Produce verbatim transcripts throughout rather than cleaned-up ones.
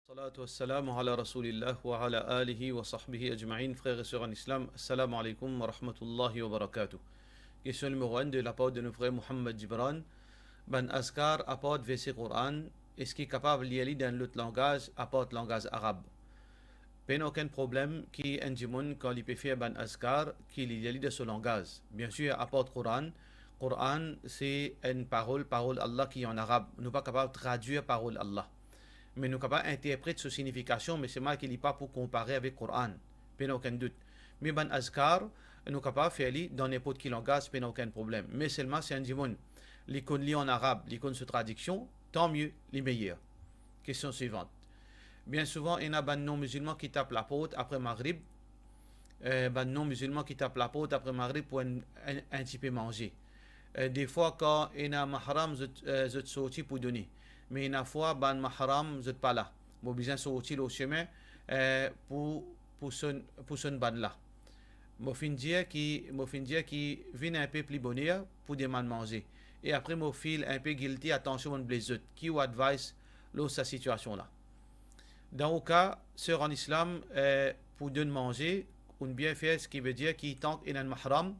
Salatu wassalamu ala Rasoulillah wa ala alihi wa sahbihi ajmain. Frer e ser an Islam, assalamu alaikum wa rahmatullahi wa barakatuh. Kestion nimero enn de lapar de nou frer Mohammad Jibran: bann azkar apar verse Koran, eski kapav lir li dan lot langaz apar langaz arab? Pena okenn problem ki enn dimoun, kan li pe fer bann azkar, ki li lir li dan so langaz. Biensir, apar Koran, Koran se enn parol, parol Allah ki an arab. Nou pa kapav tradwir parol Allah. Me nou kapav interpret so signifikasion, me selman ki li pa pou konpare avek Koran, pena okenn dout. Me bann azkar, nou kapav fer li dan ninport ki langaz, pena okenn problem. Me selman si enn dimoun, li konn li an arab, li konn so tradiksion, tan mie, li meyer. Kestion swivant. Bien souvan, ena bann non-mizilman ki tap laport apre Maghrib. Eh, bann non-mizilman ki tap laport apre Maghrib pou enn, enn, enn tipe manze. Eh, defwa, kan ena mahram, zot, eh, zot sorti pou done. Me ena fwa, bann mahram, zot pa la. Mo bizin sorti lor sime, eh, pou, pou sonn, pou sonn bann la. Mo finn dir ki, mo finn dir ki vinn enpe pli boner pou demann manze. E apre mo feel enpe guilty, atansion, mo'nn bles zot. Ki ou advice lor sa sitiasion la? Dan ou ka, ser an Islam, eh, pou donn manze, ou bien fer, seki vedir ki tank ena enn mahram,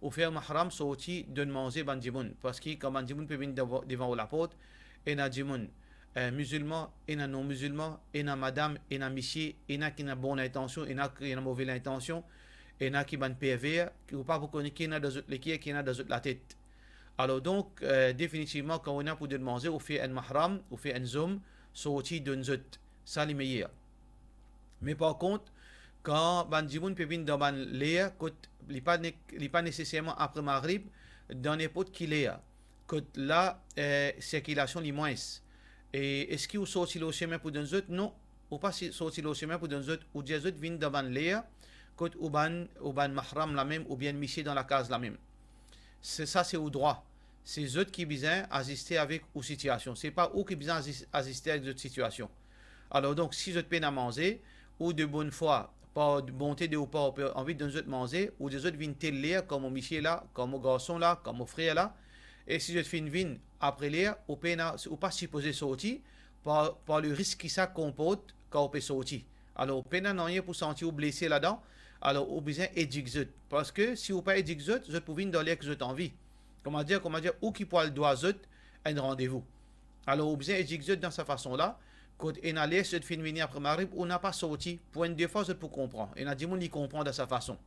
ou fer mahram sorti donn manze bann dimoun. Parski kan bann dimoun pe vinn devan, devan ou laport, ena dimoun, eh, mizilman, ena non-mizilman, ena madam, ena misie, ena ki ena bon lintansion, ena ki ena move lintansion, ena ki bann perver, ki ou pa pou kone ki ena dan zot leker, ki ena dan zot latet. Alor donk, eh, definitivman, kan ou ena pou donn manze, ou fer enn mahram, ou fer enn zom, sorti donn zot. Sa li meyer. Me par kont, kan bann dimoun pe vinn dan bann ler kot li pa ne-, li pa neseserman apre Maghrib, dan ninport ki ler, kot la, eh, sirkilasion li mwins, e eski ou sorti lor sime pou donn zot? Non, ou pa si-, sorti lor sime pou donn zot, ou dir zot vinn dan bann ler kot ou bann, ou bann mahram lamem, oubien misie dan lakaz lamem. Se sa, se ou drwa. Se zot ki bizin aziste avek ou sitiasion. Se pa ou ki bizin azis-, aziste avek zot sitiasion. Alor donk, si zot pena manze, ou de bonn fwa, par bonte de ou par, ou pe anvi donn zot manze, ou dir zot vinn tel ler, kan mo misie la, kan mo garson la, kan mo frer la, e si zot finn vinn apre ler, ou pena, ou pa sipoze sorti, par, par le risk ki sa konport kan ou pe sorti. Alor, pena nanye pou santi ou blese ladan, alor ou bizin edik zot. Parski si ou pa edik zot, zot pou vinn dan ler ki zot anvi. Kouma dir, kouma dir, ou ki pou al dwa zot enn randevou. Alor, ou bizin edik zot dan sa fason la, kot ena ler, si zot finn vini apre Maghrib, ou napa sorti, pou enn de fwa zot pou konpran. Ena dimoun li konpran dan sa fason.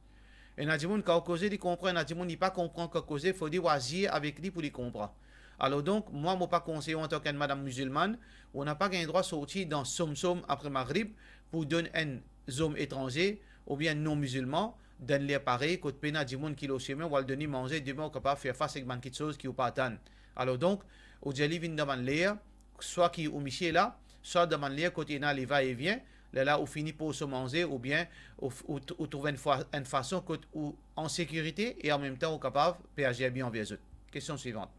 Ena dimoun, kan ou koze, li konpran, ena dimoun, li pa konpran kan ou koze, fode ou azir avek li pou li konpran. Alor donk, mwa, mo pa konsey ou antan ki enn madam mizilman, ou napa gagn drwa sorti dan som som apre Maghrib pou donn enn zom etranze oubien non-mizilman, dan ler parey, kot pena dimoun ki lor sime, ou al donn li manze, demin ou kapav fer fas ek bann kiksoz ki ou pa atann. Alor donk, ou dir li vinn dan bann ler, swa ki ou misie la, swa dan bann ler kot ena le va e vien, lerla ou fini pour so manze, oubien ou, ou, ou trouv enn fwa, enn fason kot ou an sekirite e anmemtan ou kapav pe azir bien anver zot. Kestion swivant.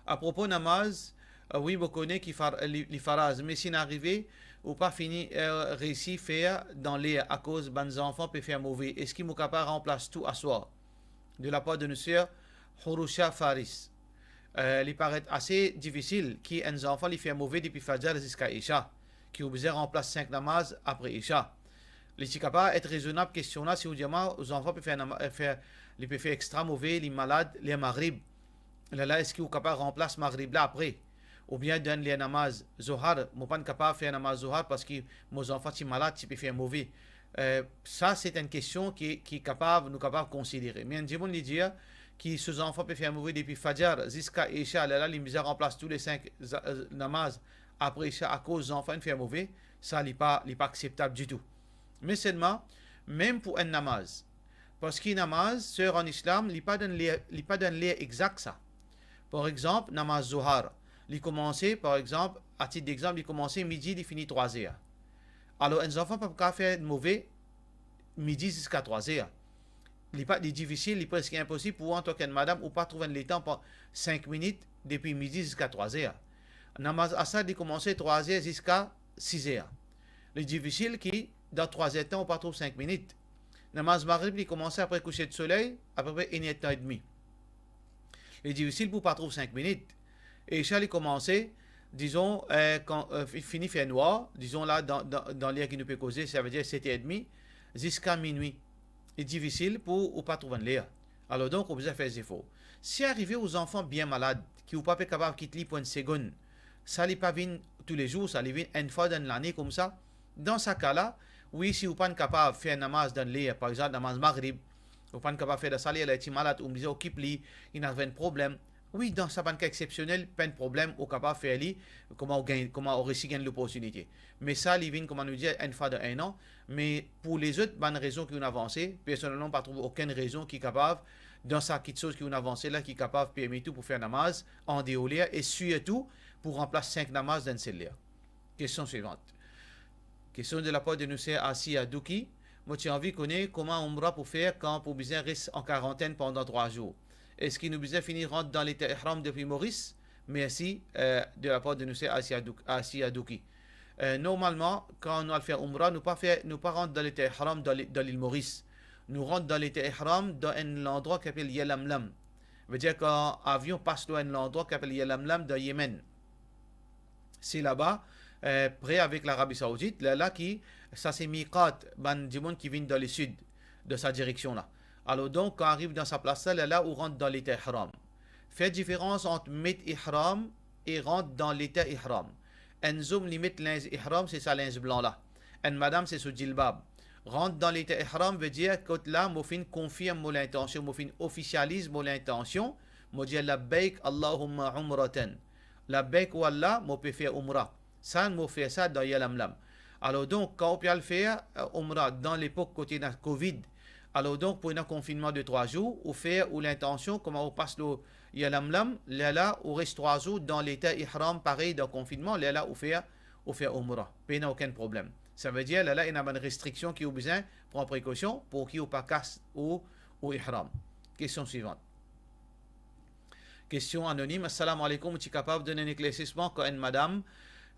Apropo namaz, euh, wi, mo kone ki far-, li, li faraz, me si inn arive ou pa fini, euh, reisi fer dan ler akoz bann zanfan pe fer move, eski mo kapav ranplas tou aswar? De lapar de nou ser Hurusha Faris. Euh, li paret ase difisil ki enn zanfan li fer move depi Fajar ziska Isha, ki ou bizin ranplas sink namaz apre Isha. Li ti kapav et rezonab kestion la, si ou dir mwa, ou zanfan pe fer nama-, fer, li pe fer extra move, li malad, ler Maghrib. Lerla, eski ou kapav ranplas Maghrib la apre? Oubien donn ler namaz Zohar, mo pa'nn kapav fer namaz Zohar parski mo zanfan ti malad, ti pe fer move. Eh, sa se enn kestion ki, ki kapav, nou kapav konsidere. Me enn dimoun li dir ki so zanfan pe fer move depi Fajar ziska Isha, lerla li bizin ranplas tou le sink za-, eh, namaz apre Isha akoz zanfan inn fer move, sa li pa, li pa akseptab ditou. Me selman, mem pou enn namaz, parski namaz, ser an Islam, li pa dan ler, li pa dan ler exak sa. Par exanp, namaz Zohar, li koumanse, par exanp, a tit dexanp, li koumanse midi, li fini trwa zer. Alor, enn zanfan pa pou kapav fer move midi ziska trwa zer. Li pa, li difisil, li preske inposib pou ou, antan ki enn madam, ou pa trouv enn letan pa sink minit depi midi ziska trwa zer. Namaz Asar, li koumanse trwa zer ziska sis zer. Li difisil ki dan trwa zer tan ou pa trouv sink minit. Namaz Maghrib, li koumanse apre kouser de soley, apepre enn er tan edmi. Li difisil pou pa trouv sink minit. Isha, li koumanse dizon, eh, kan, eh, fi-, fini fer nwar, dizon la dan, dan, dan ler ki nou pe koze, savedir set er edmi, ziska minwi. Li difisil pou ou pa trouv enn ler. Alor donk, ou bizin fer zefor. Si arive ou zanfan bien malad, ki ou pa pe kapav kit li pou enn segonn, sa li pa vinn toulezour, sa li vinn enn fwa dan lane koumsa, dan sa ka la, wi, si ou pa'nn kapav fer namaz dan ler, par exanp, namaz Maghrib, ou pa'nn kapav fer dan sa ler la, li ti malad, ou bizin okip li, li ena enn problem, wi, dan sa bann ka exsepsionel, pa enn problem, ou kapav fer li, kouma ou gagn, kouma ou resi gagn loportinite. Me sa, li vinn, kouma nou dir, enn fwa dan enn an. Me pou lezot bann rezon ki ou'nn avanse, personelman, pa trouv okenn rezon ki kapav, dan sa kitsoz ki ou'nn avanse la, ki kapav permet ou pou fer namaz andeor ler, e sirtou pou ranplas sink namaz dan enn sel ler. Kestion swivant. Kestion de lapar de nou ser Asiya Douki. Mo ti anvi kone kouma oumra pou fer kan pou bizin res an karantenn pandan trwa zour. Eski nou bizin fini rant dan leta ihram depi Moris? Mersi, eh, de lapar de nou ser Asiya Douk-, Asiya Douki. Eh, normalman, kan nou al fer oumra, nou pa fer, nou pa rant dan leta ihram dan li-, dan lil Moris. Nou rant dan leta ihram dan enn landrwa ki apel Yalamlam. Vedir kan avion pas lor enn landrwa ki apel Yalamlam dan Yemenn. Se laba, eh, pre avek Larabi Saoudit, lerla ki, sa se miqat, bann dimoun ki vinn dan lesid, dan sa direksion la. Alor donk, kan ariv dan sa plas la, lerla ou rant dan leta ihram. Fer diferans ant met ihram e rant dan leta ihram. Enn zom li met linz ihram, se sa linz blan la. Enn madam, se so jilbab. Rant dan leta ihram vedir kot la mo finn konfirm mo lintansion, mo finn ofisializ mo lintansion, mo dir, "Labbaik Allahumma umratan." Labbaik wallah, mo pe fer oumra. Sa, mo fer sa dan Yalamlam. Alor donk, kan ou pe al fer, eh, oumra dan lepok kot ena Covid, alor donk, pou ena konfinnman de trwa zour, ou fer ou lintansion, kouma ou pas lor Yalamlam, lerla ou res trwa zour dan leta ihram, parey dan konfinnman, lerla ou fer, ou fer oumra. Pena okenn problem. Savedir, lerla ena bann restriksion ki ou bizin pran prekosion pou ki ou pa kas ou, ou ihram. Kestion swivant. Kestion anonim. Assalamu alaikum, ou ti kapav donn enn eklersisman kan enn madam,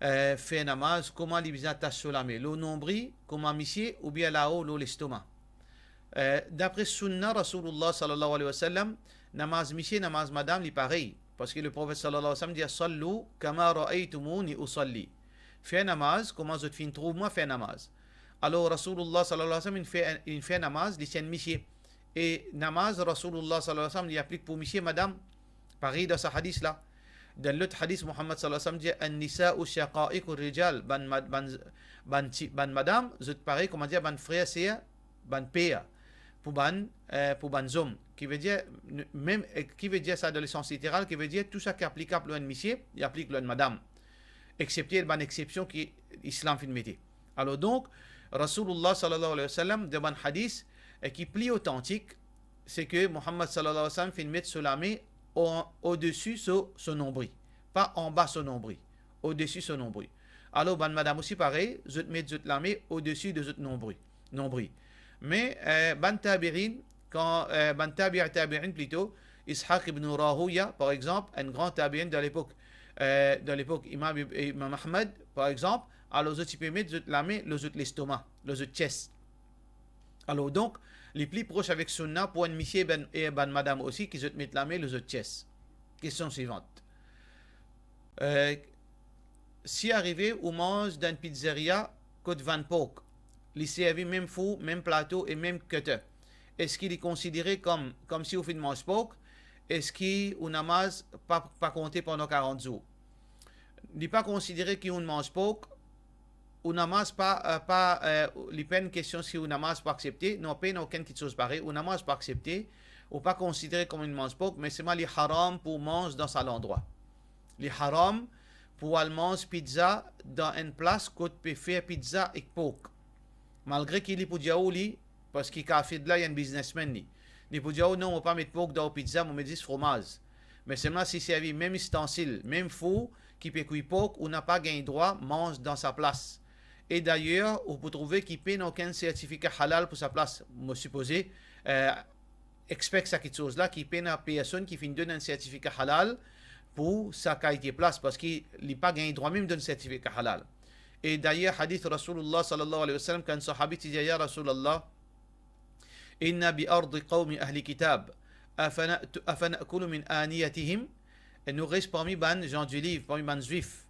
eh, fer namaz, kouma li bizin atas so lame, lor nonbri, kouma misie, oubien lao, lor lestoma? Eh, dapre sunna Rasoulillah sallallahu alayhi wa sallam, namaz misie, namaz madam, li parey. Parski Leprofet sallallahu alayhi wa sallam dir, "Sallu kama raaytumuni usalli." Fer namaz kouma zot finn trouv mwa fer namaz. Alor, Rasoulillah sallallahu alayhi wa sallam, inn fer, inn fer namaz, li ti enn misie. E namaz Rasoulillah sallallahu alayhi wa sallam, li aplik pou misie, madam. Parey dan sa hadis la. Dan lot hadis, Muhammad sallallahu alayhi wa sallam dir, "An-nisa'u shaqa'iqur rijal." Bann mad-, bann, bann ti, bann madam, zot parey, kouma dir, bann frer, ser, bann per, pou bann, eh, pou bann zom. Ki vedir, n-, mem, eh, ki vedir sa dan lesans literal, ki vedir tou sa ki aplikab lor enn misie, li aplik lor enn madam. Eksepte bann eksepsion ki Islam finn mete. Alor donk, Rasoulillah sallallahu alayhi wa sallam, dan bann hadis, eh, ki pli otantik, se ke Muhammad sallallahu alayhi wa sallam finn met so lame o-, odesi so, so nonbri. Pa anba so nonbri, odesi so nonbri. Alor, bann madam osi parey, zot met zot lame odesi de zot nonbri, nonbri. Me, eh, bann tabi'in, kan, eh, bann tabi'a tabi'in plito, Ishaq ibn Rahuya, par exanp, enn gran tabi'in dan lepok, eh, dan lepok Imam Ib-, Imam Ahmad, par exanp, alor zot ti pe met zot lame lor zot lestoma, lor zot chest. Alor donk, li pli pros avek sunna pou enn misie e bann, e bann madam osi ki zot met lame lor zot chest. Kestion swivant. Eh, si arive ou manz dan enn pizzeria kot vann pork, li servi mem four, mem plato e mem cutter, eski li konsidere kom, komsi ou finn manz pork? Eski ou namaz pa, pa konte pandan karant zour? Li pa konsidere ki ou manz pork, ou namaz pa, eh, pa, eh, li pa enn kestion si ou namaz pou aksepte, non, pena okenn kitsoz parey, ou namaz pou aksepte, ou pa konsidere kom ou manz pork, me selman li haram pou manz dan sa landrwa. Li haram pou al manz pizza dan enn plas kot pe fer pizza ek pork. Malgre ki li pou dir ou li, parski kafir la, li enn biznesmenn li. Li pou dir ou, "Non, mo pa met pork dan pizza, mo met zis fromaz." Me selman si servi mem istansil, mem four ki pe kwi pork, ou napa gagn drwa manz dan sa plas. E dayer, ou pou trouve ki pena okenn sertifika halal pou sa plas. Mo sipoze, eh, expect sa kitsoz la, ki pena personn ki finn donn enn sertifika halal pou sa kalite plas, parski li pa gagn drwa mem donn sertifika halal. E dayer, hadis Rasoulillah sallallahu alayhi wa sallam, kan sahabi ti dir, "Ya Rasoulillah, inna bi ardi qawmi ahli kitab, afa na'tu-, afa na'kulu min aniyatihim?" E nou res parmi bann Zan Diliv, parmi bann Zwif.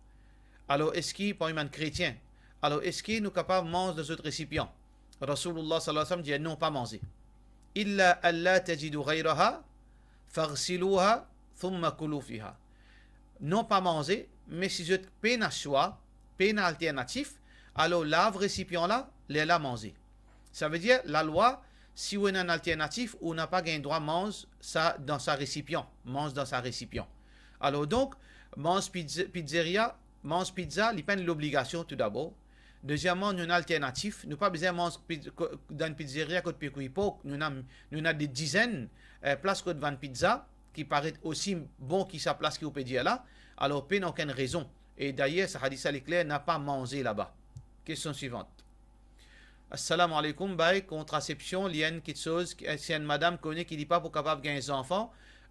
Alor, eski parmi bann kretien, alor, eski nou kapav manz dan zot resipian? Rasoulullah sallallahu alayhi wa sallam dir, non, pa manze. Illa alla tajidu ghayraha, faghsiluha, thumma kulu fiha. Non, pa manze, me si zot pena swa, pena alternatif, alor lav resipian la, lerla manze. Savedir, lalwa, si ou ena enn alternatif, ou napa gagn drwa manz sa dan sa resipian, manz dan sa resipian. Alor donk, manz pizz-, pizzeria, manz pizza, li pa enn lobligasion toudabor. Dezieman, nou ena alternatif, nou pa bizin manz piz-, ko-, dan enn pizzeria kot pe kwi pork, nou ena, nou ena de dizenn, eh, plas kot vann pizza, ki paret osi bon ki sa plas ki ou pe dir la, alor pena okenn rezon. E dayer, sa hadis la, li kler, napa manze laba. Kestion swivant. Assalamu alaikum, bay kontrasepsion, li enn kitsoz, ki, si enn madam kone ki li pa pou kapav gagn zanfan,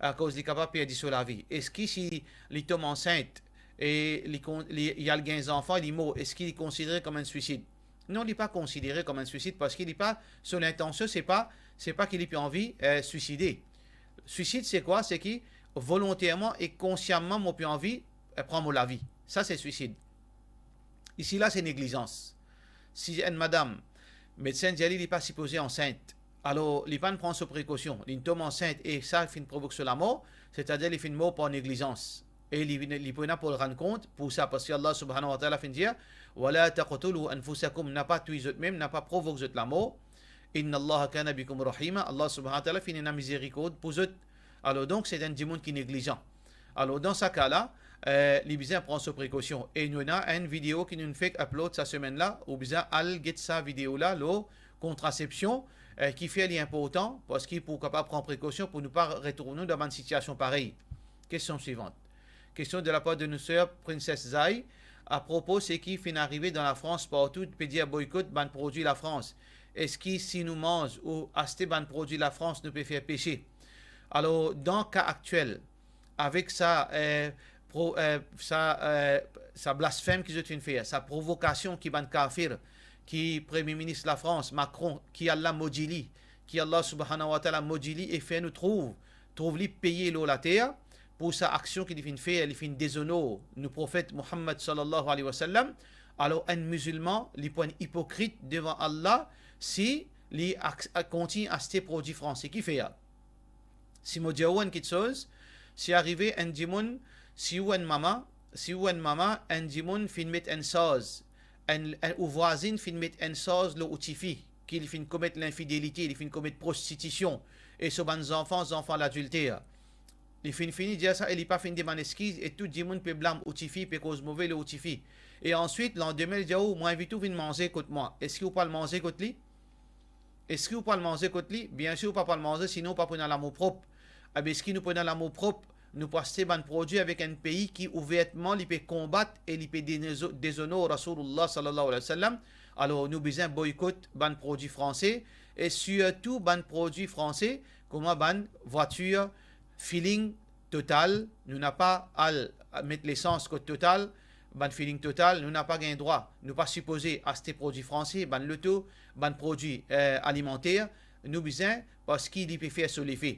akoz li kapav perdi so lavi. Eski si li tom ansint e li kon-, li, li al gagn zanfan, li mor, eski li konsidere kom enn swisid? Non, li pa konsidere kom enn swisid, parski li pa, so lintansion, se pa, se pa ki li pe anvi, eh, swiside. Swisid, se kwa? Se ki volonterman e konsiaman, mo pe anvi, eh, pran mo lavi. Sa, se swisid. Isi la, se neglizans. Si enn madam, medsin dir li, li pa sipoze ansint, alor li pa'nn pran so prekosion, li'nn tom ansint e sa finn provok so lamor, setadir li finn mor par neglizans. E li, li pou ena pou rann kont pou sa, parski Allah subhanahu wa ta'ala finn dir, "Wala taqtulu anfusakum", napa touy zotmem, napa provok zot lamor. "Inna Allaha kana bikum rahima", Allah subhanahu wa ta'ala finn ena mizerikord pou zot. Alor donk, se enn dimoun ki neglizan. Alor, dan sa ka la, eh, li bizin pran so prekosion. E nou ena enn video ki nou fek upload sa semenn la, ou bizin al get sa video la, lor kontrasepsion, eh, kifer li inportan, parski pou kapav pran prekosion, pou nou pa retourn nou dan bann sitiasion parey. Kestion swivant. Kestion de la par de nou ser Princess Zay, apropo seki finn arive dan Lafrans, partou pe dir boykot bann prodwi Lafrans. Eski si nou manz ou aste bann prodwi Lafrans, nou pe fer pese? Alor, dan ka aktiel, avek sa, eh, pro-, eh, sa, eh, sa blasfem ki zot finn fer, sa provokasion ki bann kafir, ki Premie Minis Lafrans, Macron, ki Allah modi li, ki Allah subhanahu wa ta'ala modi li e fer nou trouv, trouv li peye lor later pou sa aksion ki li finn fer, li finn dezonor nou Profet Muhammad sallallahu alayhi wa sallam. Alor, enn mizilman, li pou enn ipokrit devan Allah si li ak-, a-, kontign aste prodwi franse. Kifer? Si mo dir ou enn kitsoz, si arive enn dimoun, si ou enn mama, si ou enn mama, enn dimoun finn met enn sarz, enn, enn, ou vwazinn finn met enn sarz lor ou tifi, ki li finn komet linfidelite, li finn komet prostitision, e so bann zanfan, zanfan ladilter. Li finn fini dir sa e li pa finn demann eskiz, e tou dimoun pe blam ou tifi, pe koz move lor ou tifi. E answit, landime, li dir ou, "Mo invit ou vinn manze kot mwa." Eski ou pou al manze kot li? Eski ou pou al manze kot li? Biensir ou pa pou al manze, sinon ou pa pou ena lamour prop. Abe, eski nou pou ena lamour prop? Nou pou aste bann prodwi avek enn pei ki ouvertman li pe konbat e li pe denezo-, dezonor Rasoulillah sallallahu alayhi wa sallam. Alor, nou bizin boykot bann prodwi franse e sirtou bann prodwi franse, kouma bann vwatir filling Total, nou napa al met lesans kot Total, bann filling Total, nou napa gagn drwa, nou pa sipoze aste prodwi franse, bann loto, bann prodwi, eh, alimanter, nou bizin, parski li pe fer so lefe.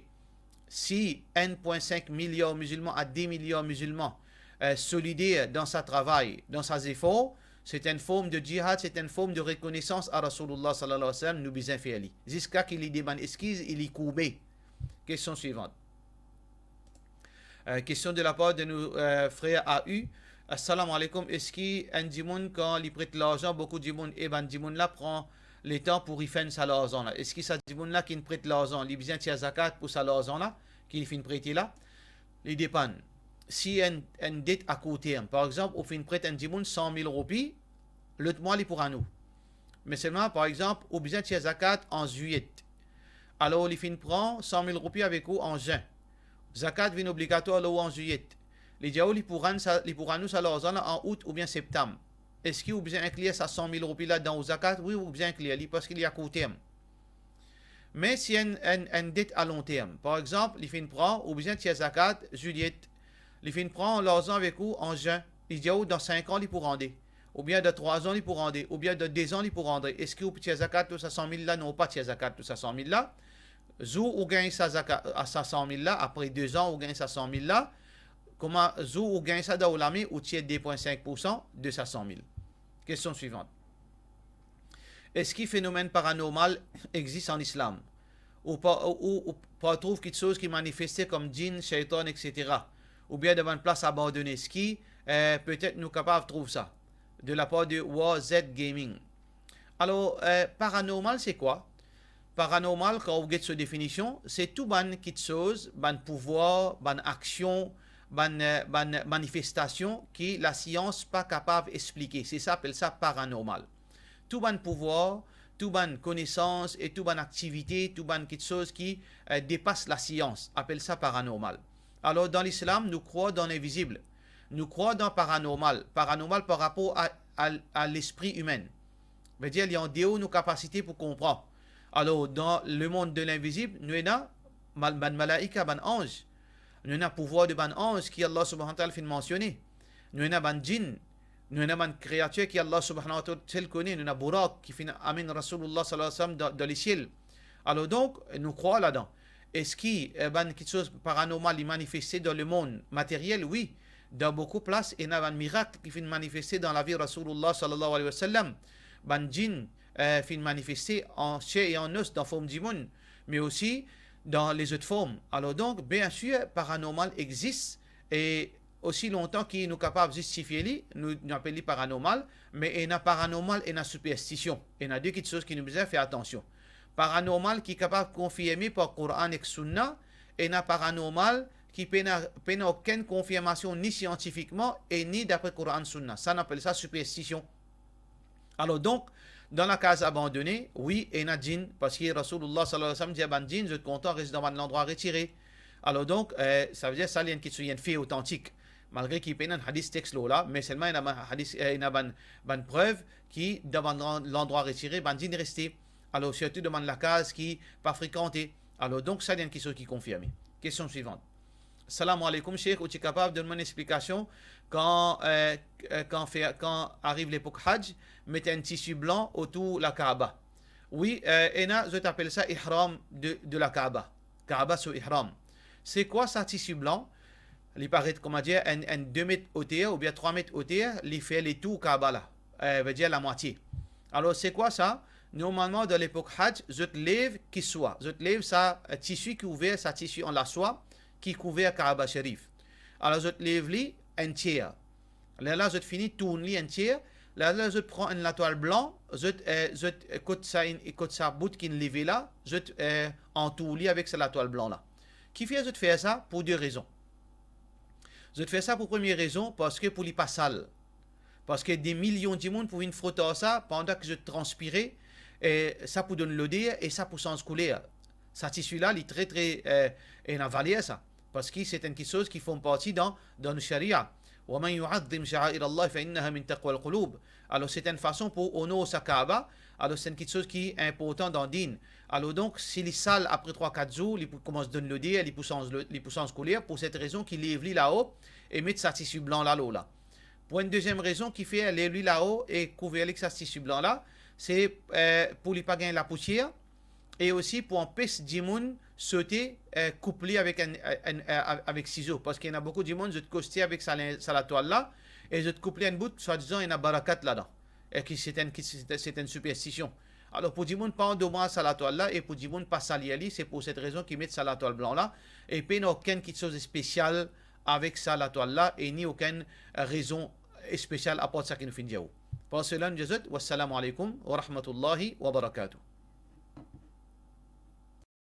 Si enn pwin sink miliar mizilman a de miliar mizilman, eh, solider dan sa travay, dan sa zefor, se enn form de jihad, se enn form de rekonesans a Rasoulillah sallallahu alayhi wa sallam, nou bizin fer li. Ziska ki li demann eskiz e li kourbe. Kestion swivant. Eh, kestion de la par de nou, eh, frer A U. Assalamu alaikum. Eski enn dimoun, kan li pret larzan boukou dimoun, e bann dimoun la pran letan pou refund sa larzan la? Eski sa dimoun la ki'nn pret larzan, li bizin tir zakat pou sa larzan la ki li finn prete la? Li depann. Si enn, enn det a kour term, par exanp, ou finn pret enn dimoun san mil roupi, lot mwa li pou rann ou. Me selman, par exanp, ou bizin tir zakat an zilye. Alor, li finn pran san mil roupi avek ou an zin. Zakat vinn obligatwar lor ou an zilye. Li dir ou li pou rann sa, li pou rann ou sa larzan la an out oubien septam. Eski ou bizin inklir sa san mil roupi la dan ou zakat? Wi, ou bizin inklir li, parski li a kour term. Me si enn, enn, enn det a long term, par exanp, li finn pran, ou bizin tir zakat zilye, li finn pran larzan avek ou an zin, li dir ou dan sink an li pou rande, oubien dan trwa zan li pou rande, oubien dan de zan li pou rande, eski ou pou tir zakat lor sa san mil la? Non, ou pa tir zakat lor sa san mil la. Zour ou gagn sa zaka-, a sa san mil la, apre de zan ou gagn sa san mil la, Kouma zour ou gagn sa dan ou lame, ou tir de pwin sink poursan de sa san mil. Kestion swivan. Eski fenomenn paranormal exis an islam? Ou pa, ou, ou, ou pa trouv kiksoz ki manifeste kom djinn, shaytan, et cetera? Oubien dan bann plas abandone, eski, eh, petet nou kapav trouv sa? De lapar de War Z Gaming. Alor, eh, paranormal se kwa? Paranormal, kan ou get so definision, se tou bann kiksoz, bann pouvwar, bann aksion, bann, eh, bann manifestasion ki lasians pa kapav explike. Se sa, apel sa paranormal. Tou bann pouvwar, tou bann konesans e tou bann aktivite, tou bann kiksoz ki, eh, depas lasians, apel sa paranormal. Alor, dan lislam, nou krwar dan linvizib. Nou krwar dan paranormal. Paranormal par rapor a, a, a lespri imin. Vedir, li andeor nou kapasite pou konpran. Alor, dan lemond de linvizib, nou ena mal-, bann malaika, bann anz. Nou ena pouvwar de bann anz ki Allah Subhanahu wa Ta'ala finn mansione. Nou ena bann djinn. Nou ena bann kreatir ki Allah Subhanahu wa Ta'ala sel kone. Nou ena Burak ki finn amenn Rasoulullah sallallahu alayhi wa sallam dan, dan lesiel. Alor donk, nou krwar ladan. Eski, eh, bann kiksoz paranormal li manifeste dan lemond materyel? Wi. Dan boukou plas, ena bann mirak ki finn manifeste dan lavi Rasoulullah sallallahu alayhi wa sallam. Bann djinn, eh, finn manifeste an ser e an os dan form dimoun, me osi dan lezot form. Alor donk, biensir, paranormal exis, e osi lontan ki nou kapav zistifie li, nou, nou apel li paranormal, me ena paranormal, ena siperstision. Ena de kiksoz ki nou bizin fer atansion. Paranormal ki kapav konfirme par Koran ek Sunna, ena paranormal ki pena, pena okenn konfirmasion ni siantifikman e ni dapre Koran Sunna. Sa, nou apel sa siperstision. Alor donk, dan lakaz abandone, wi, ena djinn, parski Rasoulullah sallallahu alayhi wa sallam dir bann djinn, zot kontan res dan bann landrwa retire. Alor donk, eh, savedir sa, li enn kiksoz, enn fe otantik. Malgre ki pena enn hadis text lor la, me selman ena bann hadis, eh, ena bann, bann prev ki dan bann lan-, landrwa retire, bann djinn reste. Alor, sirtou dan bann lakaz ki pa frekante. Alor donk, sa, li enn kiksoz ki konfirme. Kestion swivan. Salam aleykoum, Sheikh, ou ti kapav donn mwa enn explikasion kan, eh, eh, kan fer, kan ariv lepok Hajj, met enn tisi blan otour Lakaaba? Wi, eh, ena, zot apel sa ihram de, de Lakaaba. Kaaba so ihram. Se kwa sa tisi blan? Li paret, koumadir, enn, enn de met oter oubien trwa met oter, li fer letour Kaaba la, eh, vedir lamwatie. Alor, se kwa sa? Normalman, dan lepok Hajj, zot lev kiswa, zot lev sa, eh, tisi ki ouver, sa tisi an laswa ki kouver Kaaba Sharif. Alor, zot lev li enn tier. Lerla zot fini tourn li enn tier, lerla zot pran enn latwal blan, zot, eh, zot, eh, kot sa inn, kot sa bout ki inn leve la, zot, eh, antour li avek sa latwal blan la. Kifer zot fer sa? Pou de rezon. Zot fer sa pou premie rezon, parski pou li pa sal. Parski de milion dimoun pou vinn frot ar sa, pandan ki zot transpire, e sa pou donn loder e sa pou sanz kouler. Sa tisi la, li tre, tre, eh, ena valer sa. Parski se enn kiksoz ki form parti dan, dan nou sharia. Wa man yu'azzim sha'air Allah fa innaha min taqwal qulub. Alor, se enn fason pou onor sa Kaaba. Alor, se enn kiksoz ki inportan dan din. Alor donk, si li sal apre trwa, kat zour, li pou koumans donn loder, li pou sanz lo-, li pou sanz kouler, pou set rezon ki lev li lao e met sa tisi blan la lor la. Pou enn deziem rezon ki fer lev li lao e kouver li ek sa tisi blan la, se, eh, pou li pa gagn lapoutier, e osi pou anpes dimoun sote, eh, koup li avek enn, enn, eh, avek sizo, parski ena boukou dimoun, zot koste avek sa lin-, sa latwal la, e zot koup li enn bout, swadizan ena barakat ladan, e ki se enn, ki se, se enn siperstision. Alor, pou dimoun pa andomaz sa latwal la, e pou dimoun pa salir li, se pou set rezon ki met sa latwal blan la, e pena okenn kiksoz spesial avek sa latwal la, e ni okenn rezon spesial apar sa ki nou finn dir ou. Par sela, nou dir zot, wassalamu alaikum wa rahmatullahi wa barakatuh.